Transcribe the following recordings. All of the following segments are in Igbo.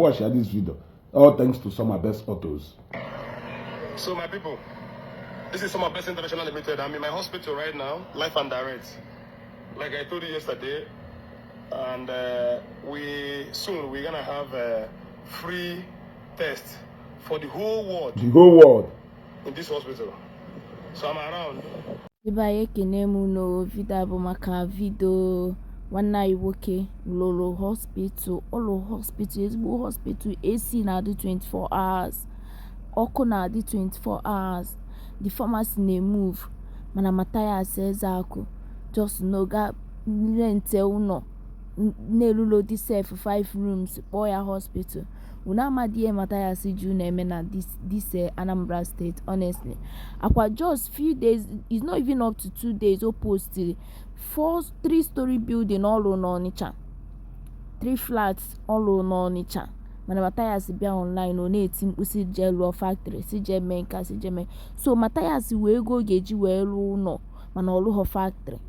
Watch ya this video. All thanks to Summer Best Autos. So my people, this is Summer Best International Limited. I'm in my hospital right now, live and direct. Like I told you yesterday, and we soon we're gonna have a free test for the whole world The whole world. In this hospital. So I'm around. Ebe anyị ekene m unu. Video a bụ maka video nwanne anyị nwoke lụrụ hospital. Ọ lụrụ hospital, ezigbo hospital. AC na-adị 24 hours, ọkụ na-adị 24 hours, the pharmacy na-emove. Mana Mathias Ezeaku just no ga rent ụlọ na-elulo dị sef 5 rooms, kpọọ ya hospital. Unu amadị ihe Mathias ji unu eme na this Anambra State. Honestly, akwa just few days, it's not even up to 2 days, o postiri four three-story building ọ lụrụ n'Ọnịcha, three flats ọ lụrụ n'Ọnịcha. Mana Mathias bịa online, ọ na-eti mkpu si jee lụọ factory, si jee mee nka, si jee mee. So Mathias wee ego ọ ga-eji wee lụọ ụlọ, mana ọ lụghọ factory.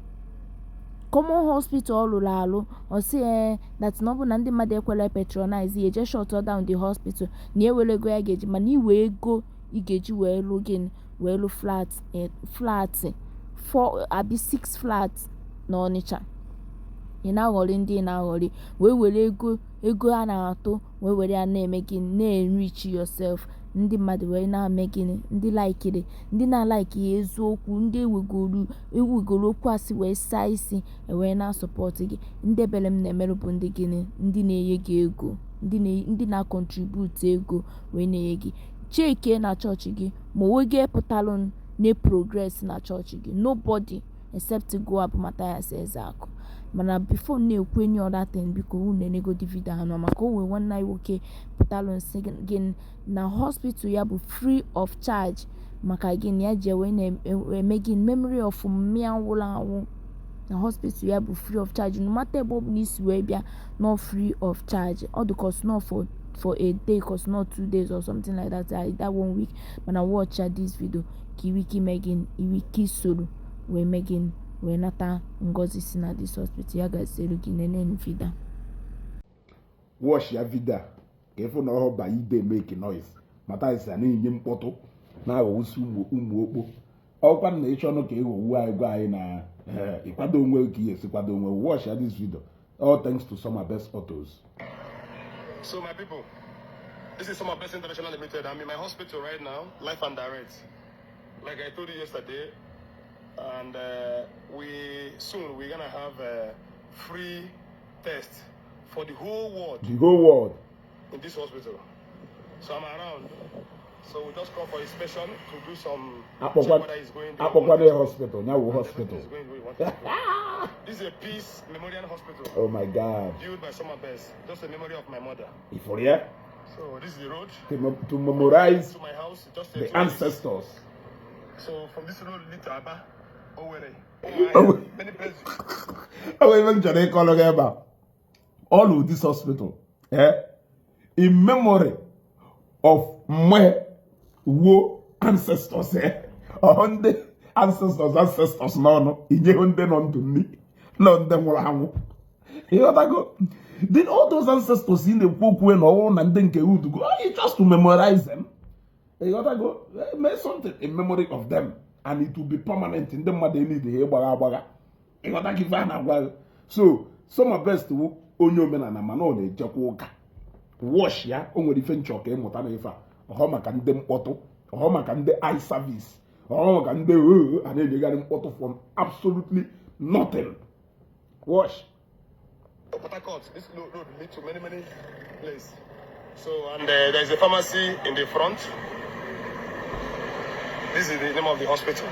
Common hospital ọ lụrụ alụ, ọ sị ee, that na ọ bụ na ndị mmadụ ekwela patronize ya, eje shut down the hospital, na ewere ego ya ga-eji. Mana iwe ego ị ga-eji wee lụ gịnị? Wee lụ flat, flat four abi six flat n'Ọnịcha. Ị na-aghọrị ndị ị na-aghọrị, wee were ego a na-atụ wee were ya na-eme gịnị? Na-enrich yourself. Ndị mmadụ wee na-eme gịnị? Ndị laikiri, ndị na-alaiki ya eziokwu, ndị ewegoro okwu asị wee saa isi wee na-asupport gị. Ndị ebele m na-emerụ bụ ndị gịnị? Ndị na-enye gị ego, ndị na-contribute ego wee na-enye gị. Cheke na chọọchị gị ma onwe pụtalụ na progress na chọọchị gị. Nobody except go bụ Mathias Ezeaku. Mana before m na-ekwu any other thing, biko unu enegodi video anọ, maka o nwee nwanne anyị nwoke pụtalụ nsị gịnị na hospital ya bụ free of charge. Maka gịnị ya ji wee na-eme gịnị? Memory of mmịa nwụrụ anwụ na hospital ya bụ free of charge, no matter ebe ọ bụla isi wee bịa, no, free of charge. Ọ dị cause not for a day, cause not 2 days or something like that, that one week. Mana watch ya this video ka iwe ike ime gịnị, iwe ike isoro wee mee gịnị, wee nata ngọzi si na this hospital. Ya gaziere gị. Nene video. Watch ya video a ka ịfụ na ọhụ ba ide make noise. Mathias a na-enye mkpọtụ na-aghọwusi ụmụ okpo ọkwa na ịchọ ọnụ ka ịghọgbu anyị. Gwa anyị na ịkwado onwe ka ị esi kwado onwe. Watch ya this video. All thanks to Summer Best Autos. So my people, this is Summer Best International Limited. I'm in my hospital right now, live and direct. Like I told you yesterday, and we soon we're gonna have a free test for the whole world The whole world. In this hospital. So I'm around. So we just come for inspection to do some check whether it's going the way we Akpọkwana want it to. Hospital ya wụ hospital. Everything is going the way we want it to go. This is a Peace Memorial Hospital Oh my God. Built by Summer Best. Just a memory of my mother. Ifụrụ ya? So this is the road To memorize to my house. Just the 2 minutes. ancestors. So from this road lead to Aba, Owerri, Oh. many places. Ọ bụ ebe m chọrọ ịkọrọ gị ebe a. All of this hospital, in memory of mgbe wo ancestors, ọ ndị ancestors n'ọnụ inyeghị ndị nọ ndụ nni nọ ndị nwụrụ anwụ. Ịghọtago? Then all those ancestors ị na-ekwu okwu na ọwụ na ndị nke udugo, oh, you just to memorize them. Ịghọtago? Make something in memory of them and it will be permanent. Ndị mmadụ enid ha ịgbagha agbagha. Ịghọta ka ife a na-agwa gị? So Summer Best wụ onye omenala, mana ọ na-ejekwa ụka. Watch ya, o nwere ife nchọ ka ịmụta na ife a. Ọhọ maka ndị mkpọtụ, ọhọ maka ndị eye service, ọhọ maka ndị a na-enyegharị mkpọtụ from absolutely nothing. Watch. Port Harcourt, this road lead to many, many places. So, and there's a pharmacy in the front. This is the name of the hospital.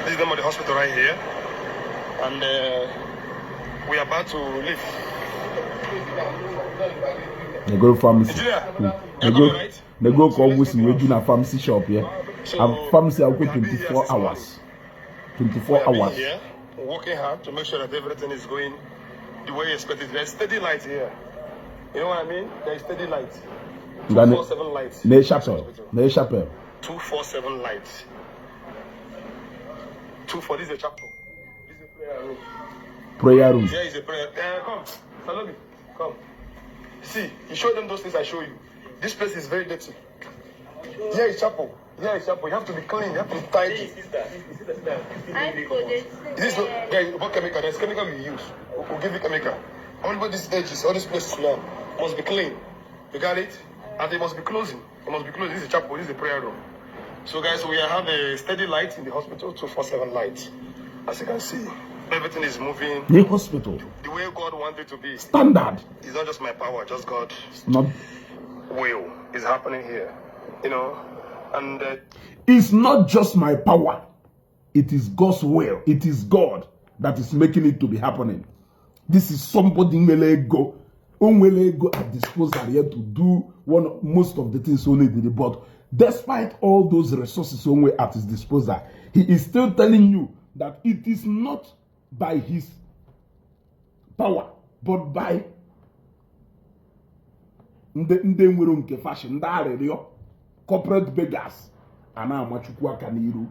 This is the name of the hospital right here. And we are about to leave. Nego pharmacy. Engineer, Nego you're coming, right? Nego ka ọgwụ si wee ju na pharmacy shop ya. And pharmacy akwụkwọ We have been here 24 since hours. We 24 have been hours. here, working hard to make sure that everything is going the way you expect it. There's steady light here. You know what I mean? There's steady light. 247 lights. Na chapel, na chapel. 247 lights. 24. This is a chapel. This is a prayer room. Prayer room. Here is a prayer. Come, Salome, come. See, you show them those things I show you. This place is very dirty. Here is chapel. Here is chapel. You have to be clean. You have to be tidy. This is yeah, what chemical? There's chemical we use. We'll give you chemical. All about these edges, all these places now must be clean. You got it? And they must be closing. It must be closed. This is a chapel. This is a prayer room. So guys, we have a steady light in the hospital, 24/7 light. As you can see, everything is moving New hospital. The way God wanted it to be. Standard. It's not just my power, just God It's not will is happening here. And It's not just my power. It is God's will. It is God that is making it to be happening. This is somebody nwere ego. O nwere ego at disposal here to do one most of the things only did. But despite all those resources only at his disposal, he is still telling you that it is not by his power, but by ndị nwere nke fashion, ndị arịrịọ, corporate beggars a na-amachukwu aka n'iru,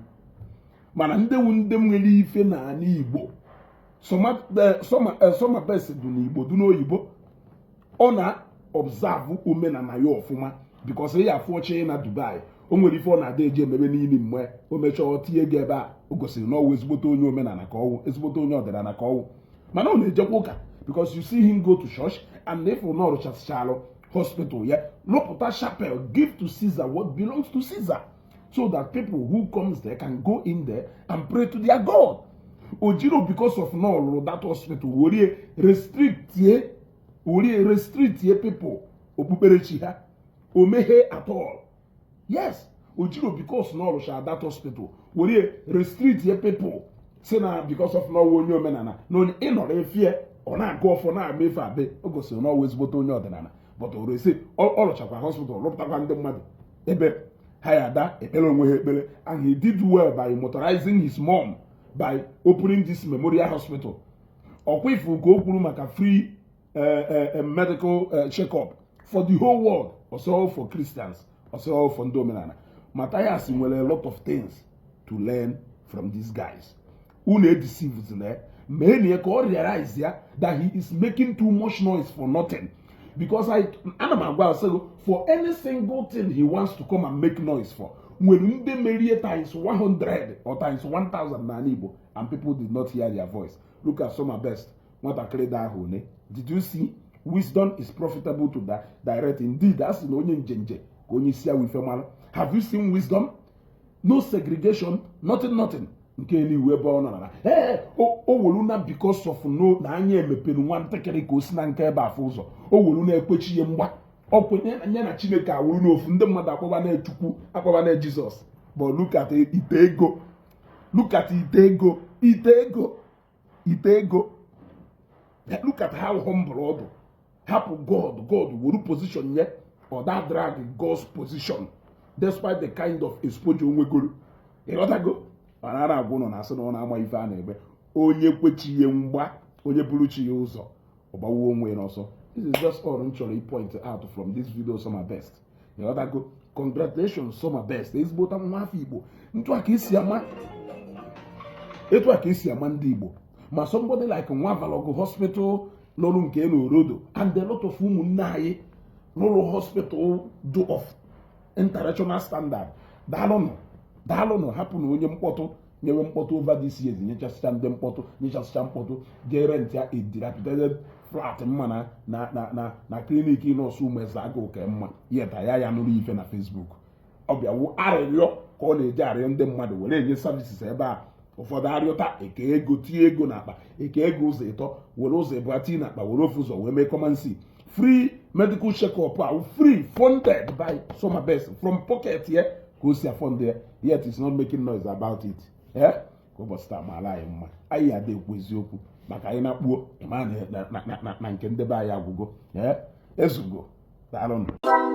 mana ndị wu ndị nwere ife n'ala Igbo. Somabest dị n'Igbo, dị n'oyibo. Ọ na-observe omenala ya ọfụma because ya afụ oche na Dubai, o nwere ife ọ na-ada eji emebe n'ili mgbe o mechaa ọ tinye ego ebe a. O gosiri na ọwụ ezigbote onye omenala ka ọwụ, ezigbote onye ọdịnala ka ọwụ, mana ọ na-ejekwa ụka because you see him go to church. And if na ọ rụchasịchalụ hospital ya, rụpụta chapel, give to Caesar what belongs to Caesar so that people who comes there can go in there and pray to their God. Ojiro because of na ọ rụrụ that hospital were restrict were restrict people okpukperechi ha o meghe at all. Yes, ojiro because na ọ rụchara that hospital were restrict people si na because of na ọwụ onye omenala na onye ịnọrọ efie, ọ na-agụ ọfọ, na-ama efe abe. O gosiri na ọwụ ezigbote onye ọdịnala, but o resi ọ rụchakwa hospital, rụpụtakwa ndị mmadụ ebe ha ya ada ekpere onwe ha ekpere. And he did well by motorizing his mom by opening this memorial hospital. Ọkwa ifu ka o kwuru maka free medical check-up for the whole world, also for Christians, also for ndị omenala. Matthias nwere a lot of things to learn from these guys. Unu edeceive na mee ka ọ realize ya that he is making too much noise for nothing, because I ana m agwa asịgo, for any single thing he wants to come and make noise for, nwere ndị merie times 100 or times 1000 n'ala Igbo, and people did not hear their voice. Look at Somabest, nwatakịrị dị ahụ one. Did you see? Wisdom is profitable to the direct. Indeed, a sị na onye njenje ka onye isi awụ ife mara. Have you seen wisdom? No segregation, nothing, nothing. Nke eluigwe ebe ọ nọ na ee o welu na because of no na anya emepere nwa ntakịrị ka o si na nke ebe afọ ụzọ o welu na-ekwechi ihe mgba ọ nye na Chineke awụrụ n'ofu. Ndị mmadụ akpọba na Chukwu, akpọba na Jizọs, but look at ite ego, look at ite ego, ite ego, ite ego. Look at how humble ọ dị. Hapụ God, God were position nye ọ da drag God's position despite the kind of exposure o nwegoro. Ịghọtago? Mana a na-agwa ụnụ na asị na ọ na-ama ife a na-eme. Onye kwechi ihe mgba, onye buru chi ya ụzọ, ọ gbawuo onwe ya n'ọsọ. This is just all m chọrọ point out from this video. Somabest, ịghọtago? Congratulations, Somabest, ezigbota nwa afọ Igbo. Ntụ a ka esi ama, etu a ka esi ama ndị Igbo. Ma somebody like Nwavalogu Hospital lụrụ nke n'Orodo and a lot of ụmụnne anyị lụrụ hospital do of international standard. Daalụnụ, daalụnụ. Hapụ na onye mkpọtụ nyewe mkpọtụ over this years, nyechasịcha ndị mkpọtụ, nyechasịcha mkpọtụ, jee rent ya a dilapidated flat mma na clinic nọọsụ Ụmụeze agụ ka mma yeta ya ya nụrụ ife na Facebook. Ọ bịawu arịrịọ ka ọ na-eji arịọ ndị mmadụ were enye services ebe a. Ụfọdụ arịọta eke ego, tinye ego n'akpa, eke ego ụzọ ịtọ, were ụzọ ịbụọ tinye n'akpa, were ofu ụzọ wee mee kọmansi. Free medical check-up ahụ, free, funded by Somabest from pocket ya ka o si afund ya, yet is not making noise about it. Eh, ka ụbọchị taa maara anyị mma. Anyị ada ekwu eziokwu maka anyị na-akpuo ịma na nke ndebe anyị agwụgo. Ee, ezugo. Daalụnụ.